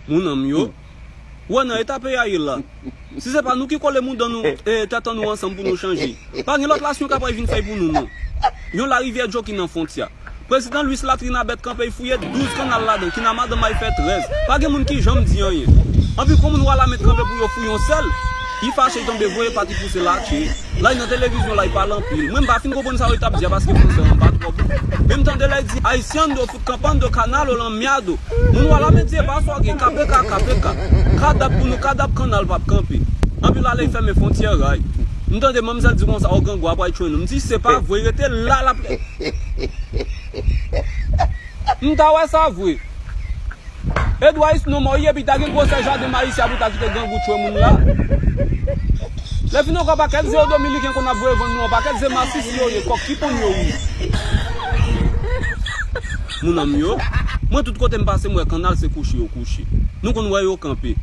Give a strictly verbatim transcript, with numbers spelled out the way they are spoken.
Moun an m yo. Ou wè nan eta peyi a ye la. Si se pa nou ki kole mouda nou, e, tèt an nou ansanm pou nou chanje, pa gen lòt nasyon k ap vin fè l pou nou, non. Yon larivyè djo ki nan fwontyè. Prezidan Luis Latrinabèt kanpe, y fouye douz kannal ladan, Kinama Danmay fè trèz. Pa gen moun ki janm di anyen. Anpi kon moun Walamèt kanpe pou yo fouye yon sèl, li fache, l tonbe, voye pati pouse l atè. La, y nan televizyon la, y pale anpil. Mwen, m pa fin konprann sa yo t ap di a, paske fransè an pa twò bon. Men m tande lè y di, Haitiano, foot campando, canalo, lamiado. Moun Walamèt di, e pa sa w gen, kapeka, kapeka. Kadap pou nou, kadap kannal p ap kanpe. Anpi la, lè y fèmen fwontyè ray. M tande manmzèl di konsa, o, grangou a pral tchwe nou. M di, se pa vre, rete la, l ap M ta wè sa vre. Edouard Isno mò wi, epi ta gen gwosè jaden mayi sa pou ta kite grangou tchwe moun la. Lè fini ankò, pakèt ze yo dominiken konn ap voye vann nou an, pakèt ze masisi yo ye, kòk ki ponn yo wi. Moun an m yo, mwen tout kote m pase m wè kannal se kouche yo kouche. Nou konn wè yo kanpe.